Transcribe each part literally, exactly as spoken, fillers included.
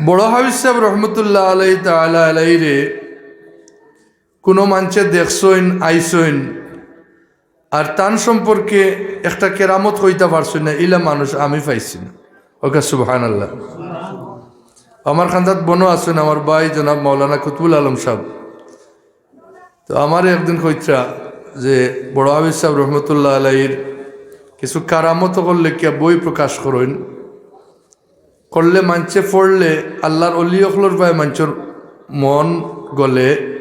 বড় হাফিজ সাহেব রহমতুল্লাহ আলাই তাআলা আলাইরে কুনু মানষে দেখছইন, আইছইন, আর তান সম্পর্কে একটা কেরামত কইতা পারছইন না, ইলা মানুষ আমি পাইছি না। ওকে, সুবহানাল্লাহ। আমার খান্দাত বনো আছইন আমার ভাই জনাব মাওলানা কুতুবুল আলম সাহেব। তো আমারে একদিন কইতরা যে বড় হাফিজ সাহেব রহমতুল্লাহ আলাইর কিছু কারামত অকল লেখিয়া বই প্রকাশ করইন, করলে মানষে পড়লে আল্লাহর অলি অকলর বায় মানষর মন গলে।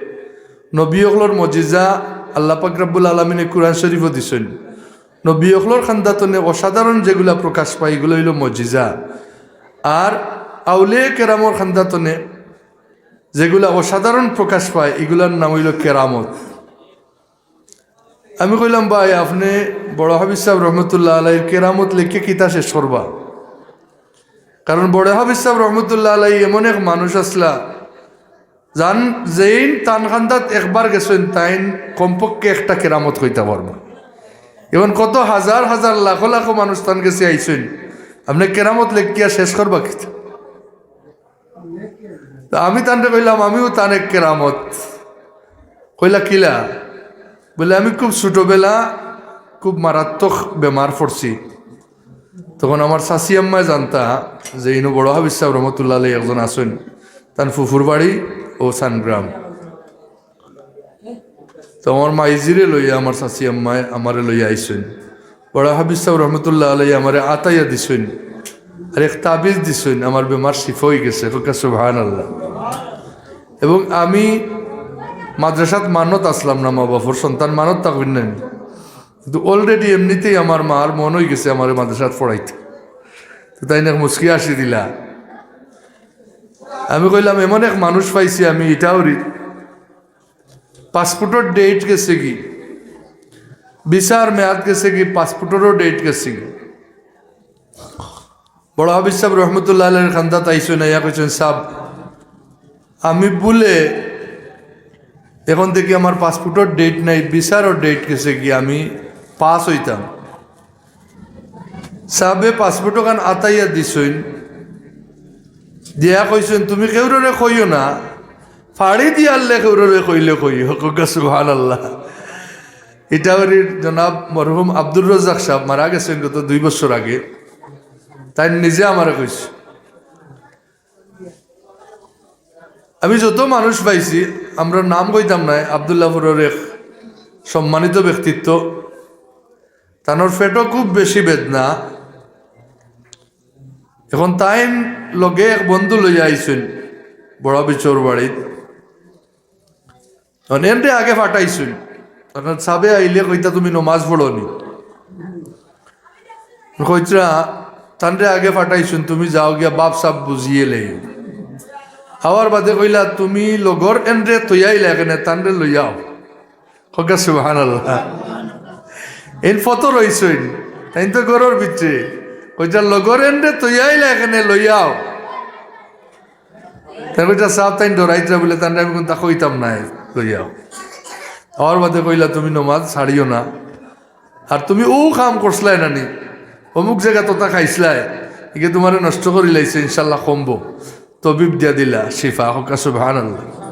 নবী অকলর মজিজা আল্লাহ পাক রাব্বুল আলামিনে কুরআন শরীফও দিছইন। নবী অকলর খান্দাতনে অসাধারণ যেগুলা প্রকাশ পায়, ইগুলা অইলো মজিজা। আর আউলিয়া কেরামর খান্দাতনে যেগুলা অসাধারণ প্রকাশ পায়, ইগুলার নাম অইলো কেরামত। আমি কইলাম, "ভাই, আপনে বড় হাফিজ সাহেব রহমতুল্লাহ আলাইর কেরামত লেখিয়া কিতা শেষ করবা?" কারণ বড় হাফিজ সাহেব রহমতুল্লাহ আলাই এমন এক মানুষ আছলা, যান যেইন তান খান্দাত একবার গেছইন, তাইন কমপক্ষে একটা কেরামত কইতা পারবা। এখন কত হাজার হাজার, লাখো লাখো মানুষ তান গেছে আইছইন, আপনে কেরামত লেখিয়া শেষ করবা কিতা? তো আমি তানরে কইলাম, "আমিও তান এক কেরামত।" কইলা, "কিলা?" বলে, "আমি খুব ছোটবেলা খুব মারাত্মক বেমার পড়ছি। তখন আমার চাচি আম্মায় জানতা যে ইনো বড় হাফিজ সাহেব রহমতুল্লাহ আলাই একজন আছইন, তান ফুফুর বাড়ি ও সানগ্রাম।" তো আমার মাইজিরে লইয়া আমার চাচি আম্মায় আমারে লইয়া আইছইন। বড় হাফিজ সাহেব রহমতুল্লাহ আলাই আমারে আতাইয়া দিছইন, আর এক তাবিজ দিছইন, আমার বেমার শিফা অইগেছে। কউক্কা সুবহানাল্লাহ। এবং আমি মাদ্রাসাত মানত আছলাম না, মা বাফর সন্তান মানত থাকইন না, কিন্তু already এমনিতেই আমার মার মন অইগেছে আমারে মাদ্রাসাত পড়াইতা। তো তাইন এক মুচকি হাসি দিলা। আমি কইলাম, "এমন এক মানুষ পাইছি আমি ইটাউরি, পাসপোর্টর ডেট গেছেগি, ভিসার মেয়াদ গেছেগি, পাসপোর্টরও ডেট গেছেগি।" বড় হাফিজ সাহেব রহমতুল্লাহ আলাইর খান্দাত আইছইন, আইয়া কইছইন, "সাব, আমি ভুলে এখন থাকি আমার পাসপোর্টর ডেট নাই, ভিসারও ডেট গেছেগি, আমি পাস অইতাম।" সাবে পাসপোর্ট অখান আতাইয়া দিছইন, দিয়া কইছইন, "তুমি কেউররে কইও না, ফাড়ি দিয়ারলে কেউররে কইলে কইও।" কউক্কা সুবহানাল্লাহ। ইটাউরির জনাব মরহুম আব্দুর রাজ্জাক সাব মারা গেছইন গত দুই বছর আগে, তাইন নিজে আমারে কইছইন। আমি যত মানুষ পাইছি, আমরা নাম কইতাম নায়, আব্দুল্লাহপুরর এক সম্মানিত ব্যক্তিত্ব, তানর পেটো খুব বেশি বেদনা। এখন তাইন লগে এক বন্ধু লইয়া আইছইন বড় হাফিজর বাড়িত। এখন এনরে আগে ফাটাইছইন, কারণ সাবে আইলে কইতা, "তুমি নমাজ পড়ো নি?" কইতরা, "তানরে আগে ফাটাইছইন, তুমি যাও গিয়া বাপ সাব বুঝিয়ে লেই।" আওয়ার বাদে কইলা, "তুমি লগর এনরে থইয়া আইলায় কেনে, তানরে লইয়াও।" কউক্কা সুবহানাল্লাহ। এইন ফতো রইছইন, তাইন তো ঘরর ভিতরে। কইতরা, "লগর এনরে থইয়া আইলায় কেনে, লইয়াও।" তাইন কইতরা, "সাব, তাইন ডরাইতরা বুলে, তানরে আমি কুন্তা কইতাম নায়, লইয়াও।" আওয়ার বাদে কইলা, "তুমি নমাজ ছাড়িও না, আর তুমি অউ কাম করছলায় না নি, অমুক জাগাত অতা খাইছলায়, ইগে তুমারে নষ্ট করিলাইছে, ইনশাল্লাহ কমবো।" তবিব দিয়া দিলা শিফা, কউক্কা সুবহানাল্লাহ।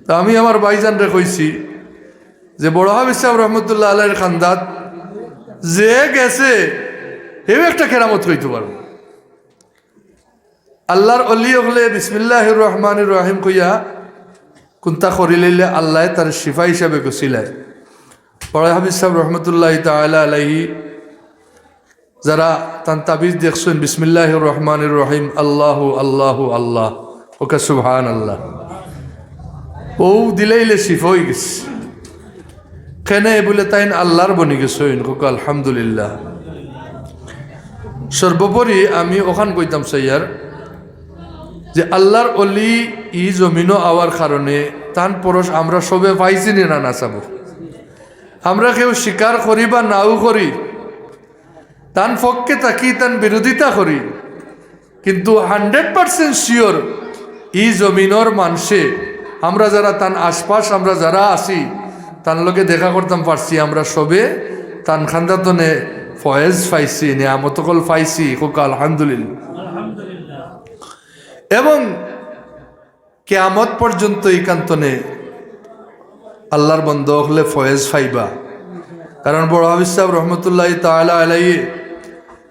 তো আমি আমার ভাইজানরে কইছি যে বড় হাফিজ সাব রহমতুল্লাহ আলাইর খান্দাত যে গেছে, হেউ একটা কেরামত কইতো পারবো। আল্লাহর অলি অকলে বিসমিল্লাহির রহমানির রহিম কইয়া কুন্তা করিলাইলে আল্লায় তারে শিফা হিসাবে গছিলায়। বড় হাফিজ সাব রহমতুল্লাহি তাআলা আলাইহি, যারা তান তাবিজ দেখছইন, বিসমিল্লাহির রহমানির রহিম, আল্লাহু আল্লাহু আল্লাহ, কউক্কা সুবহানাল্লাহ। অউ দিলাইলে শিফা অইগেছে। কেনে বুলে, তাইন আল্লাহর বনি গেছইন, কউক্কা আলহামদুলিল্লাহ। সর্বোপরি আমি অখান কইতাম চাইয়ার যে আল্লাহর অলি ই জমিনো আওয়ার কারণে তান পরশ আমরা সবে পাইছি নি না, না সাব? আমরা কেউ স্বীকার করি বা নাও করি, তান পক্ষে থাকি, তান বিরোধিতা করি, কিন্তু hundred percent sure ই জমিনর মানষে, আমরা যারা তান আশপাশ, আমরা যারা আছি, তান লগে দেখা করতাম পারছি, আমরা সবে তান খান্দাতনে ফয়েজ পাইছি, নিয়ামত অকল পাইছি, কউক্কা আলহামদুলিল্লাহ। এবং কিয়ামত পর্যন্ত ইখান তনে আল্লাহর বন্দা অকলে ফয়েজ পাইবা। কারণ বড় হাফিজ সাহেব রহমতুল্লাহি তাআলা আলাইহি,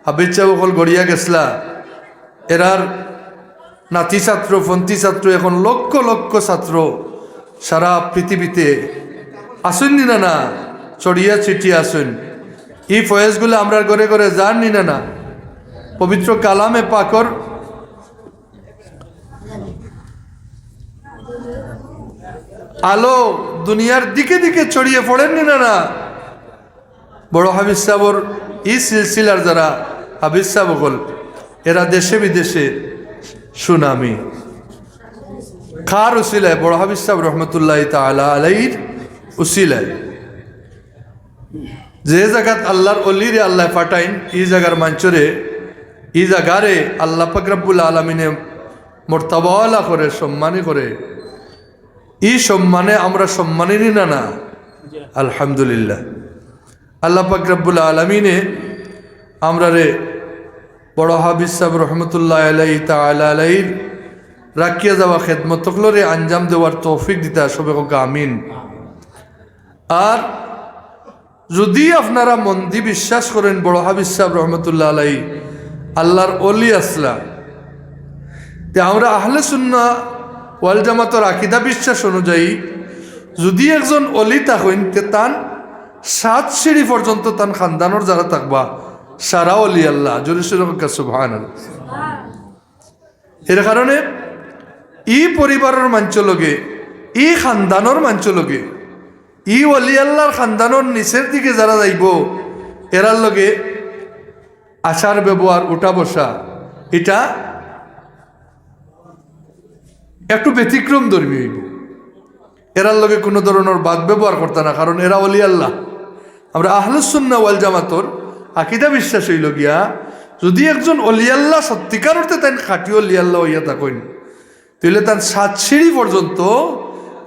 হাফিজ সাহেব অকল গড়িয়া গেছলা, এরার নাতি ছাত্র, পন্থী ছাত্র, এখন লক্ষ লক্ষ ছাত্র সারা পৃথিবীতে আছইন নি না, না, ছড়িয়া ছিটিয়া আছইন। ই ফয়েজগুলা আমরার ঘরে ঘরে যার নি না, না? পবিত্র কালামে পাকর আলো দুনিয়ার দিকে দিকে ছড়িয়ে পড়ের নি না, না? বড় হাফিজ সাহেবর ই সিলসিলার যারা হাফিজ সাহেব অকল, এরা দেশে বিদেশে সুনামি। কার উসিলায়? বড় হাফিজ সাহেব রহমতুল্লাহি তাআলা আলাইহির উসিলায়। যে জাগাত আল্লাহর অলিরে আল্লায় পাঠাইন, ই জাগার মানষরে, ই জাগারে আল্লাহ পাক রব্বুল আলামিনে মর্তবাওয়ালা করে, সম্মানী করে। ই সম্মানে আমরা সম্মানী নি না, না? আলহামদুলিল্লাহ। আল্লাহ পাক রব্বুল আলামিনে আমরারে বড় হাফিজ সাহেব রহমতুল্লাহ আলাইহি তাআলা আলাইহির রাখিয়া যাওয়া খেদমত অকলরে আঞ্জাম দেওয়ার তৌফিক দিতা, সবে কউক্কা আমিন। আর যদি আপনারা মন দি বিশ্বাস করইন বড় হাফিজ সাহেব রহমতুল্লাহ আলাইহি আল্লাহর অলি আছলা, তে আমরা আহলে সুন্নাহ ওয়াল জামাতর আকিদা বিশ্বাস অনুযায়ী যদি একজন অলি থাকইন, তে তান সাত সিঁড়ি পর্যন্ত তান খানদানর যারা থাকবা, সারা অলি আল্লাহ। জোরে সোরে কউক্কা সুবহানাল্লাহ। এর কারণে ই পরিবারর মানষর লগে, ই খানদানর মানষর লগে, ই অলি আল্লাহর খানদানর নিচের দিকে যারা যাইবো, এরার লগে আচার ব্যবহার, উঠা বসা, ইটা একটু ব্যতিক্রম ধর্মী অইবো। এরার লগে কুনু ধরনর বাদ ব্যবহার করতা না, কারণ এরা অলি আল্লাহ। আমরা আহলুস সুন্নাহ ওয়াল জামাতর আকিদা বিশ্বাস অইলো গিয়া, যদি একজন অলি আল্লাহ সত্যিকার অর্থে তাইন খাঁটি অলি আল্লাহ অইয়া থাকইন, তাইলে তান সাত সিঁড়ি পর্যন্ত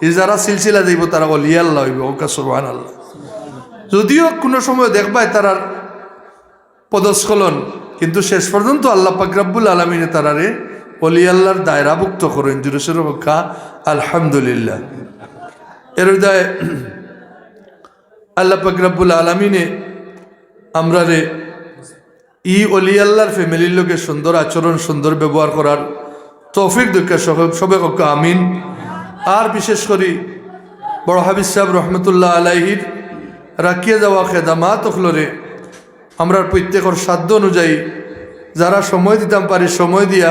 ই যারা সিলসিলা যাইবো তারা অলি আল্লাহ অইবো। কউক্কা সুবহানাল্লাহ। যদিও কুনু সময় দেখবায় তারার পদস্খলন, কিন্তু শেষ পর্যন্ত আল্লাহ পাক রব্বুল আলামিনে তারারে অলি আল্লাহর দায়রাভুক্ত করইন। জোরে সোরে কউক্কা আলহামদুলিল্লাহ। এর দায় আল্লাহ পাক রব্বুল আলামিনে আমরারে ই অলি আল্লাহর ফ্যামিলির লগে সুন্দর আচরণ, সুন্দর ব্যবহার করার তৌফিক দেউক্কা, সবে, সবে কউক্কা আমিন। আর বিশেষ করি বড় হাফিজ সাহেব রহমতুল্লাহ আলাইহির রাখিয়া যাওয়া খেদমাত অকলরে আমরার প্রত্যেকর সাধ্য অনুযায়ী যারা সময় দিতাম পারি সময় দিয়া,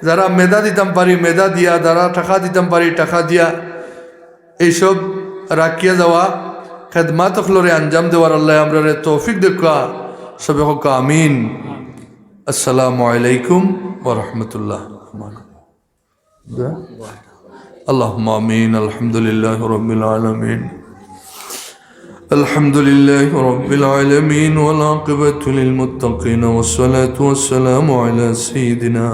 যারা মেধা দিতাম পারি মেধা দিয়া, যারা টাকা দিতাম পারি টাকা দিয়া, এইসব রাখিয়া যাওয়া খেদমাত অকলরে আঞ্জাম দেওয়ার আল্লায় আমরারে তৌফিক দেউক্কা, সবে কউক্কা আমিন। আসসালামু আলাইকুম ওয়া রাহমাতুল্লাহ। اللهم آمين. الحمد لله رب العالمين. الحمد لله رب العالمين، والعاقبة للمتقين، والصلاة والسلام على سيدنا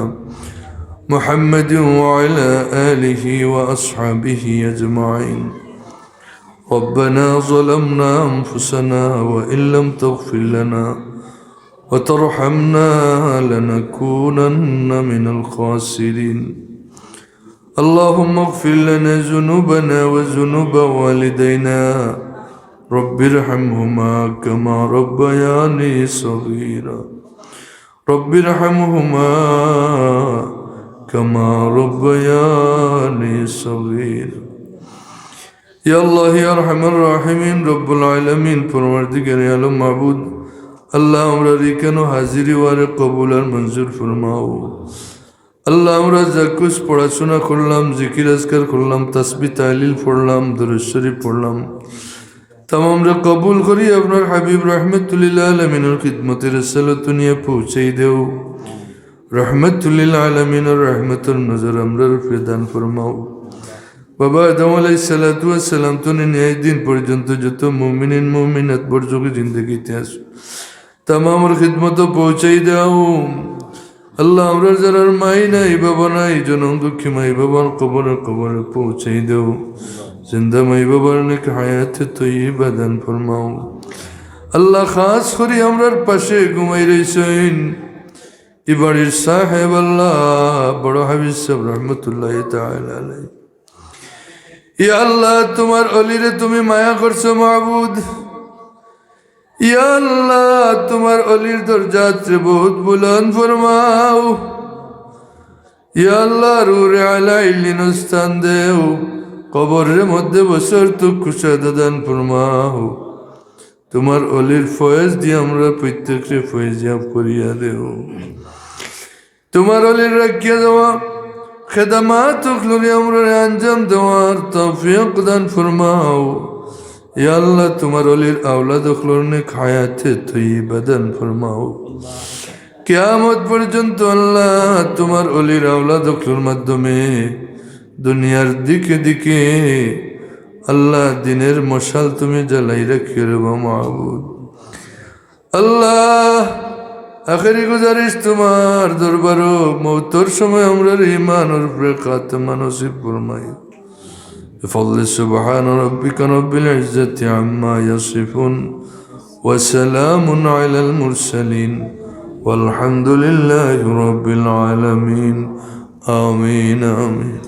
محمد وعلى آله وأصحابه أجمعين. ربنا ظلمنا أنفسنا وإن لم تغفر لنا وترحمنا لنكونن من الخاسرين. اللهم اغفر لنا ذنوبنا وذنوب والدينا. رب ارحمهما كما ربياني صغيرا. رب ارحمهما كما ربياني صغيرا. ইয়া আল্লাহ, ইয়া আরহামার রাহিমিন, রব্বুল আলামিন, পরওয়ারদিগারে আলম, মাবুদ, আল্লাহ, আমরার ইখানো হাজিরি ওয়ারে কবুল আর মঞ্জুর ফরমাও। আল্লাহ, আমরা যা কুছ পড়াশোনা করলাম, জিকির আজকার করলাম, তাসবিহ তাহলিল পড়লাম, দুরূদ শরীফ পড়লাম, তামামরে কবুল করি আপনার হাবিব রহমতুল্লিল আলামিনর খিদমতে রিসালাত নিয়া পৌঁছাই দেও। রহমতুল্লিল আলামিনর রহমতর নজর আমরার উপরে দান ফরমাও। বাবা আদম আলাইহিস সালাতু ওয়াস সালাম তনে নিয়া এই দিন পর্যন্ত যত মুমিনিন মুমিনাত বরজখে জিন্দেগিতে আছো, তামামর খিদমতো পৌঁছাই দেও। আল্লাহ, আমরার যারার মাই নাই, বাবা নাই, জনম দুঃখী মাই বাবার কবরে কবরে পৌঁছাই দেও। জিন্দা মাই বাবার নেক হায়াতে তৈয়বা দান ফরমাও। আল্লাহ, খাস করি আমরার পাশে ঘুমাই রইছইন ই বাড়ির সাহেব আল্লাহ, বড় হাফিজ সাহেব রহমতুল্লাহি তাআলা আলাইহি। ইয়া আল্লাহ, তুমার অলিরে তুমি মায়া করছো মাবুদ। ইয়া আল্লাহ, তুমার অলির দরজাতরে বহুত বুলন্দ ফরমাও। ইয়া আল্লাহ, রুহরে আলা ইল্লিন স্থান দেও, কবরর মধ্যে বছর তুক কুশাদা দান ফরমাও। তুমার অলির ফয়েজ দিয়া আমরা প্রত্যেকরে ফয়েজিয়াব করিয়া দেও। তুমার অলির রাখিয়া দেওয়া খেদমাত অকলরে আমরারে আঞ্জাম দেওয়ার তৌফিক দান ফরমাও। ইয়া আল্লাহ, তুমার অলির আওলাদ অকলর নেক হায়াতে তৈয়বা দান ফরমাও। কিয়ামত পর্যন্ত আল্লাহ, তুমার অলির আওলাদ অকলর মাধ্যমে দুনিয়ার দিকে দিকে আল্লাহ, দিনের মশাল তুমি জ্বালাই রাখিও রে বা মাবুদ। আল্লাহ, আখেরি গুজারিশ তুমার দরবারো, মউতর সময় আমরার ইমানর উপরে খাতমা নসিব ফরমাইও। بفضل سبحان ربك رب العزة عما يصفون وسلام على المرسلين والحمد لله رب العالمين. آمين، آمين.